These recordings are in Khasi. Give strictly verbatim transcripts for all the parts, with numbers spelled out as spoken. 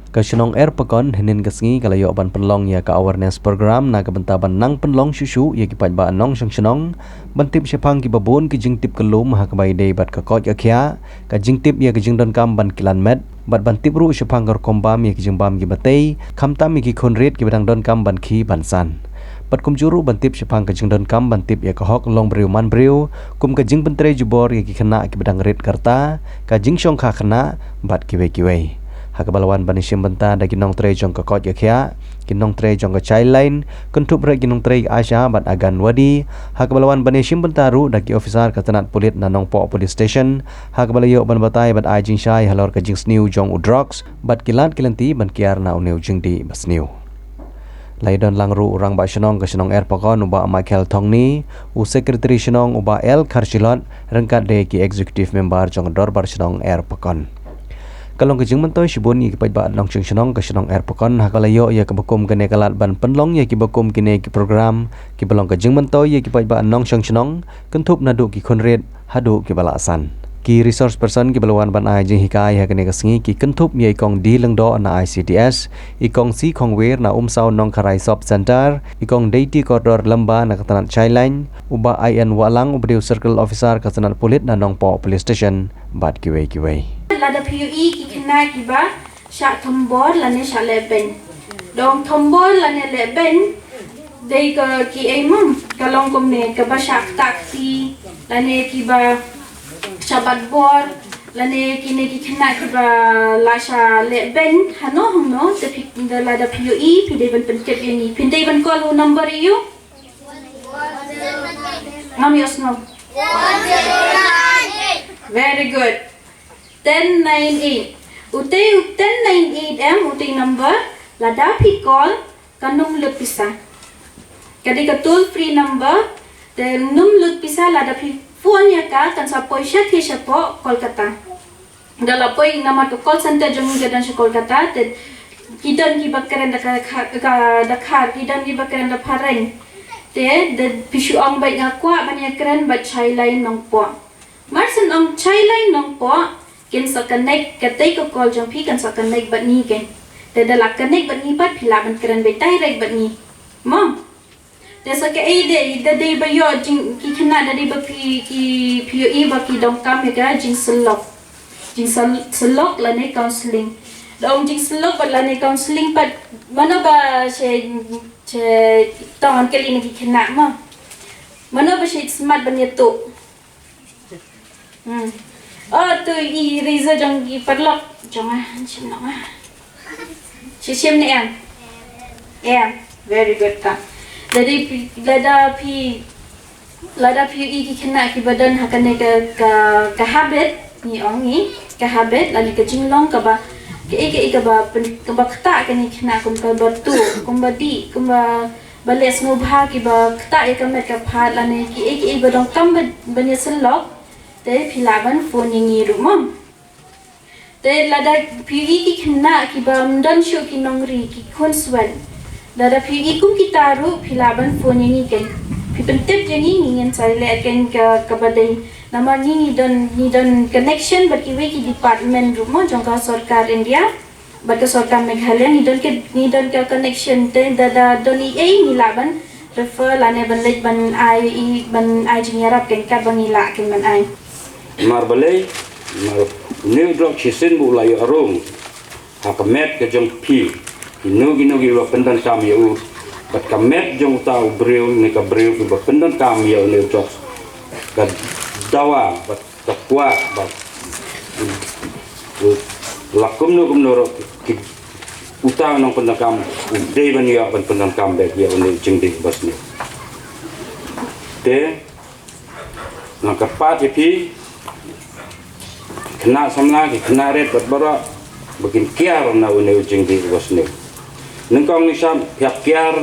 Ka shnong Erpakon hynnin ka sngi ka la ïoh ban pynlong ïa ka awareness program na ka bynta ban nang pynlong shuh shuh ïa ki paidbah nongshong shnong ban tip shaphang kiba bun ki jingtip kyllum ha kaba ïadei bad ka koit ka khiah, ka jingtip ïa ka jingdonkam ban kilan met, bad ban tip ruh shaphang ka rukom bam ïa ki jingbam kiba tei, khamtam ïa ki khun rit kiba dang donkam ban khie ban san. Bad kumjuh ruh ban tip shaphang ka jingdonkam ban tip ïa ka hok long briew man briew, kum ka jingpyntrei jubor ïa ki khynnah kiba dang rit ka rta, ka jingshongkha khynnah, bad kiwei kiwei. Ha kaba la wan ban ïashim bynta da ki nongtrei jong ka koit ka khiah, ki nongtrei jong ka Childline, kynthup ruh ki nongtrei ASHA bad Anganwadi, ha kaba la wan ban ïashim bynta ruh da ki officer ka tnat pulit na Nongpoh Police Station, ha kaba la ïoh ban batai bad ai jingshai halor ka jingsniew jong u drugs, bad ki lad ki lynti ban kiar na une u jingdih basniew. La ïadon lang ruh u rangbah shnong ka shnong Erpakon u Bah Michael Thongni, u secretary shnong u Bah L Kharshilot, ryngkat de ki executive member jong ka dorbar shnong Erpakon. Ka long ka jingmyntoi shibun ïa ki paidbah nongshong shnong ka shnong Erpakon ha ka la ïoh ïa kaba kum kane ka lad ban pynlong ïa kiba kum kine ki program kiba long ka jingmyntoi ïa ki paidbah nongshong shnong, kynthup naduh ki khun rit haduh kiba la san. Ki resource person kiba la wan ban ai jinghikai ha kane ka sngi ki kynthup ïa i Kong D Lyngdoh na I C D S, i Kong C Khongwir na Umsaw Nongkharai Sub Centre, i Kong Deiti Kordor Lamba na ka tnat Childline, u Bah I N Wahlang uba dei u circle officer ka tnat pulit na Nongpoh Police Station, bad kiwei kiwei. Lada phi ïohi ki khynnah kiba shah thombor lane shah lehbeiñ. Dong thombor lane lehbeiñ dei ka ki ei mum, ka long kumne, kaba shah ktah kti lane kiba shah bat bor lane kine ki khynnah kiba la shah lehbeiñ hano hangno, te phi, da lada phi ïohi phi dei ban pyntip ïa ngi, phi dei ban call u number ïa u. Ngam ïohsngew. Very good. Ten nine eight. Utei u ten nine eight em, utei number, lada phi call, kan ym lut pisa. Ka dei ka toll free number, te ym lut pisa, lada phi phone ïa ka, kan sa poi shathie shapoh Kolkata. Da la poi namar ka call center jong ngi ka don sha Kolkata, te ki don kiba kren da ka, ka, ka Dkhar, ki don kiba kren da phareng. Te, da phi shu ong beit nga kwah ban ïa kren bad Childline Nongpoh. Mar shu ong Childline Nongpoh, kin sa connect, katei ka call jong phi kan sa connect bad ngi kein. Te da la connect bad ngi pat phi lah ban kren beit direct bad ngi. Mo? Te sa kaei de, da dei ba ïoh jing, ki khynnah da dei ba phi, ki phi ïohi ba ki donkam ïa ka jingsyllok. Jingsal-, syllok lane counselling. Da ong jingsyllok bad lane counselling pat mano ba shu, shu tong kali na ki khynnah mo. Mano ba shu smat ban ïathuh. Hmm. Oh, tu i eraser jong i paralok. Jong ah, shim noh ah. Shi shim ne em? Em. Very good ka. Lada phi, lada phi, lada phi ïohi ki khynnah kiba don ha kane ka, ka, ka habit, ngi ong ngi, ka habit, lane ka jinglong kaba, kaei kaei kaba pyn-, kaba ktah kane ki khynnah kum kaba tuh, kumba dih, kumba ba leh sngewbha kiba ktah ïa ka met ka phad lane kiei kiei ba donkam ba, ban ïasyllok, te phi lah ban phone ïa ngi ruh mo. Te lada phi ïohi ki khynnah kiba ym don shuh ki nongri ki khun swet. Lada phi ïohi kum kita ruh phi lah ban phone ïa ngi kein. Phi pyntip ïa ngi, ngi ngin sa leh kein ka, kaba dei. Namar ngi ngi don, ngi don connection bad kiwei ki department ruh mo jong ka sorkar India. Bad ka sorkar Meghalaya ngi don ka, ngi don ka connection te da, da don ei ei ngi lah ban refer lane ban leit ban ai i, ban ai jingïarap kein katba ngi lah kein ban ai. Mar balei, mar une u drok shisien ba u la ïoh rung ha ka met ka jong phi, kino kino kiba pyndonkam ïa u, bad ka met jong uta u briew ne ka briew kiba pyndonkam ïa une u drok, ka dawa bad ka kwah ba la kumno kumno ruh ki, uta u nongpyndonkam u dei ban ïoh ban pyndonkam beit ïa une u jingdih basniew. Te nga kyrpad ïa phi, khynnah samla, ki khynnah rit bad baroh ba kin kiar na une u jingdih basniew. Nyngkong nyngshap phi hap kiar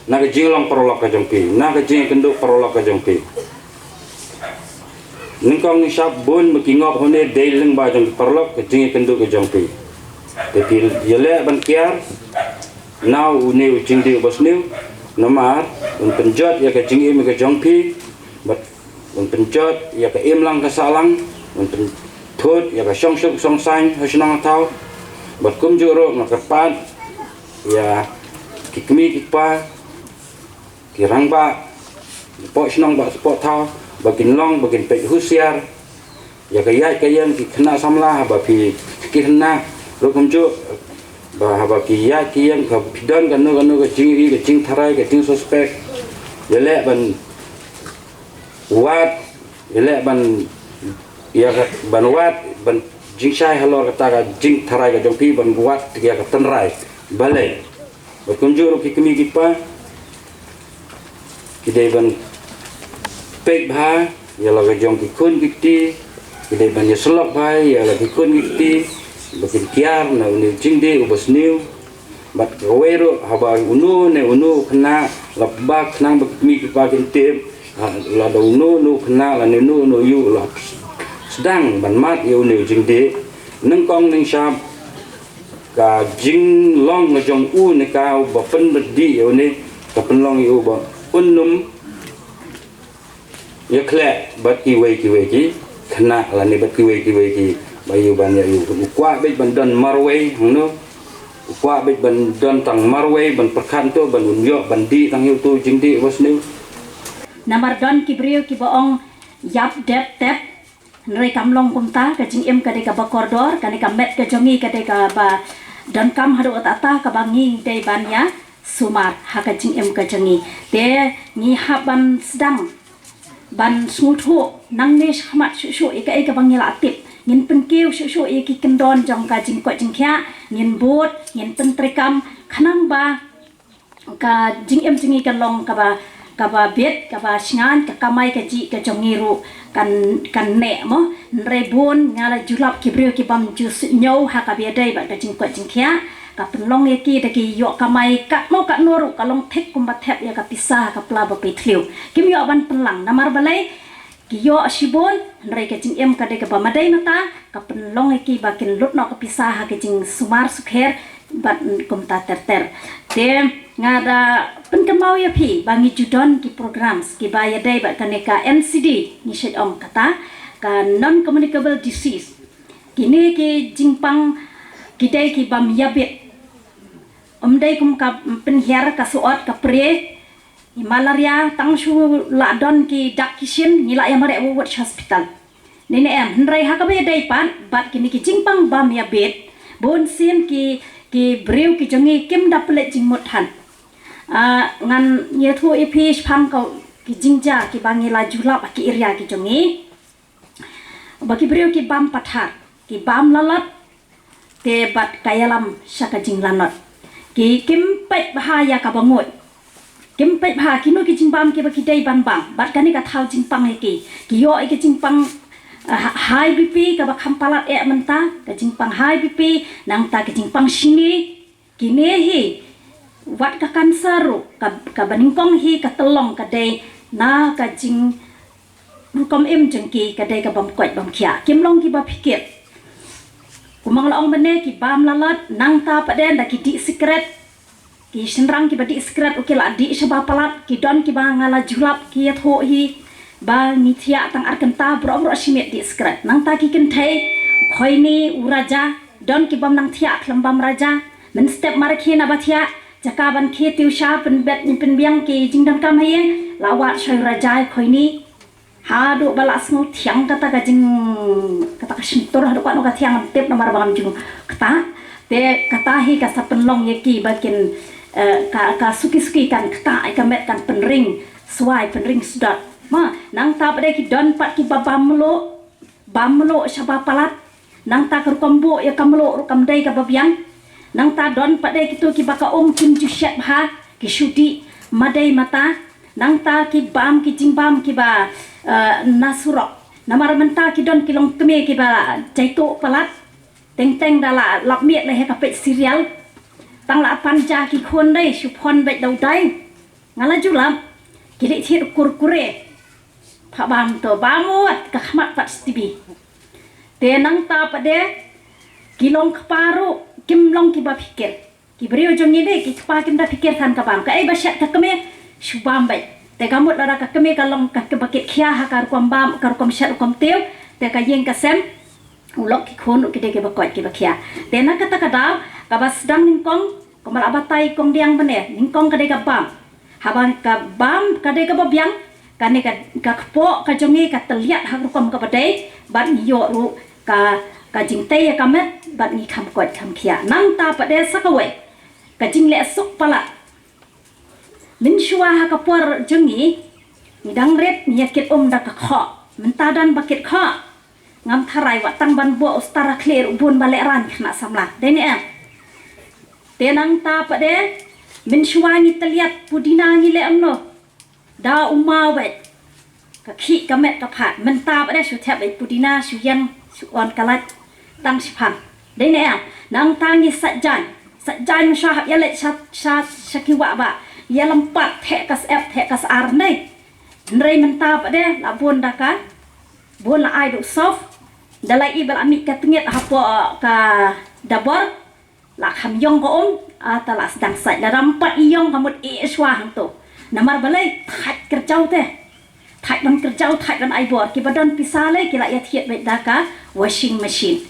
na ka jinglong paralok ka jong phi, na ka jingïakynduh paralok ka jong phi. Nyngkong nyngshap bun ba ki ngop hangne dei lyngba jong ki paralok, ka jingïakynduh ka jong phi. Te phi ïaleh ban kiar na une u jingdih basniew, namar un pynjot ïa ka jingim ka jong phi, bad un pynjot ïa ka imlang ka sahlang, un pynthut ïa ka shongsuk shongsaiñ ha shnong ha thaw. Bad kumjuh ruh nga kyrpad ïa ki kmie ki kpa, ki rangbah, ki poh shnong bad poh thaw, ba kin long, ba kin peit husiar ïa ka ïaid ka ïeng ki khynnah samla, haba phi khynnah ruh kumjuh, ba haba ki ïaid ki ïeng, ka phi don kano kano ka jingri, ka jingtharai, ka jingsuspek, ïaleh ban wad, ïaleh ban, ïa ka, ban wad, ban jingshai halor kata ka jingtharai ka jong phi, ban wad ïa ka tynrai. Balei? Bad kumjuh ruh ki kmie ki kpa, ki dei ban peit bha ïa la ka jong ki khun ki kti, ki dei ban ïasyllok bha ïa la ki khun ki kti, ba kin kiar na une u jingdih uba sniew. Bad kawei ruh, haba uno ne uno u khynnah la pynbak, khnang ba ki kmie ki kpa kin tip, ha, lada uno uno u khynnah lane uno uno u ïew la sdang ban mad ïa une u jingdih, nyngkong nyngshap, ka jinglong ka jong u ne ka uba pynbeit dih ïa une, ka pynlong ïa u ba un ym ïakhleh bad kiwei kiwei ki khynnah lane bad kiwei kiwei ki ba ïoh ban ïa ïoh. U kwah beit ban don marwei hangno? U kwah beit ban don tang marwei, ban pyrkhat to, ban un ïoh ban dih tang ïa uto u jingdih uba sniew. Namar don ki briew kiba ong, ïap dep tep. Hynrei kam long kumta, ka jingim ka dei kaba kordor, kane ka met ka jong ngi ka dei kaba donkam haduh katta katta, kaba ngi dei ban ïa sumar ha ka jingim ka jong ngi. Te ngi hap ban sdang ban sngewthuh nangne shakhmat shuh shuh ïa kaei kaba ngi la tip. Ngin pynkiew shuh shuh ïa ki kyndon jong ka jingkoit jingkhiah, ngin bud, ngin pyntreikam, khnang ba ka jingim jong ngi kan long kaba, kaba bit, kaba shngaiñ, ka kamai kajih ka jong ngi ruh kan, kan neh mo. Hynrei bun nga la ju lap ki briew ki bym ju sngew ha kaba ïadei bad ka jingkoit jingkhiah. Ka pynlong ïa ki da ki ïoh kamai katno katno ruh, ka long thik kumba thep ïa ka pisa ha ka pla ba pyrthliew. Kim ïoh ban pynlang namar balei? Ki ïoh shibun, hynrei ka jingim ka dei kaba madei mata, ka pynlong ïa ki ba kin lut noh ka pisa ha ka jingsumar sukher bad kumta ter ter. Te nga da pynkynmaw ïa phi ba ngi ju don ki programs kiba ïadei bad kane ka N C D, ngi shait ong kata ka non communicable disease. Kine ki jingpang ki dei ki bym ïabit. Ym dei kum ka pynhiar, ka suhot, ka prie, i malaria, tang shu la don ki dak ki shin, ngi la ïa mareh wut sha hospital. Nine em, hynrei ha kaba ïadei pat bad kine ki jingpang bym ïabit, bun sien ki, ki briew ki jong ngi kim da pynleit jingmut than. Ah, ngan ïathuh ïa phi shaphang ka, ki jingjia kiba ngi la ju lap ha ki area ki jong ngi. Ba ki briew ki bam pathar, ki bam lalot, te bad ka ïalam sha ka jinglanot. Ki kim peit bha ïa kaba nguid. Kim peit bha kino ki jingbam kiba ki dei ban bam. Bad kane ka thaw jingpang ïa ki. Ki ïoh ïa ki jingpang, ah, high B P kaba kham palat eh mynta, ka jingpang high B P, nangta ka jingpang shini. Kine hi, wat ka cancer ruh, ka, kaba nyngkong hi ka tyllong ka dei na ka jing rukom im jong ki ka dei ka bym koit bym khiah. Kim long kiba phikir. Kumba nga la ong mynne, ki bam lalot, nangta pat de da ki dih sikret. Ki shynrang kiba dih sikret, u ki la dih shaba palat, ki don kiba nga la ju lap ki ïathuh hi ba ngi thiah tang ar kynta, baroh baroh shi miet dih sikret. Nangta ki kynthei, u khoini, u raja, don ki bym nang thiah khlem bam raja. Mynstep mar khie naba thiah, jaka ban khie tiew sha pynbet, pynbiang ki jingdonkam ha ïing, la wad sha u raja, u khoini. Haduh ba la sngew thiang kata ka jing, kata ka shyntur, haduh katno ka thiang ngam tip namar ba ngam ju ktah. Te kata hi ka sa pynlong ïa ki ba kin, eh, ka, ka suki suki kan ktah, ka met kan pynring swai, pynring sdot. Ma, nangta pat de ki don pat kiba bam mluh, bam mluh shaba palat. Nangta ka rukom buh ïa ka mluh ruh kam dei kaba biang. Nangta don pat de kito kiba ka um kim ju shet bha, ki shu dih madei mata. Nangta ki bam ki jingbam kiba, eh, na surok. Namar mynta ki don ki longkmie kiba jaituh palat. Teng teng da la lap miet leh ha ka peit serial. Tang la pan ja ki khun dei, shu phone beit da u dai. Nga la ju lap. Ki leit thied kurkure. Pha bam to, bam wat ka khmat pat stibi. Te nangta pat de ki longkpa ruh kim long kiba phikir. Ki briew jong ngi de, ki kpa kim da phikir than ka bam. Kaei ba shet ka kmie, shu bam beit. Te ka mut lada ka kmie ka long ka, kaba kit khia ha ka rukom bam, ka rukom shet rukom tiew, te ka ïing ka sem U lok ki khun ruh ki dei kiba koit kiba khiah. Te na kata ka daw, kaba sdang nyngkong, kumba la batai kong Diang mynne, nyngkong ka dei ka bam. Haba ka bam ka dei kaba biang, kane ka, ka kpoh ka jong ngi ka tylliat ha ka rukom kaba dei, bad ngi ïoh ruh ka, ka jingtei ïa ka met, bad ngi kham koit kham khiah. Nangta pat de sa kawei, ka jingleh suk palat. Mynshuwa ha ka por jong ngi, ngi dang rit ngi ïa kit um da ka khoh. Mynta don ba kit khoh. Ngam tharai wat tang ban buh u star ha khlieh ruh bun ba lehrain khynnah samla. Dei ne em? Te nangta pat de, mynshuwa ngi tylliat pudina ngi leh kumno? Da u maw beit. Ka khih ka met ka phad. Mynta pat de shu thep beit pudina, shu ïeng, shu on ka lait. Tang shiphang. Dei ne em? Nangta ngi sait jaiñ. Sait jaiñ mynshuwa hap ïaleit sha, sha, sha ki wah bah. Ïalympat theh ka syep, theh ka syar ne. Hynrei mynta pat de la bun da ka, bun la ai da u surf. Da la i ba la mih ka tngit hapoh ka dabor. La kham ïong ka um, ata la sdang sait. Lada ym pat ïong ka mut eh shuwa hangto. Namar balei? Thait kyrjaw te. Thait ban kyrjaw, thait ban ai bor. Kiba don pisa lei ki la ïa thied beit da ka washing machine.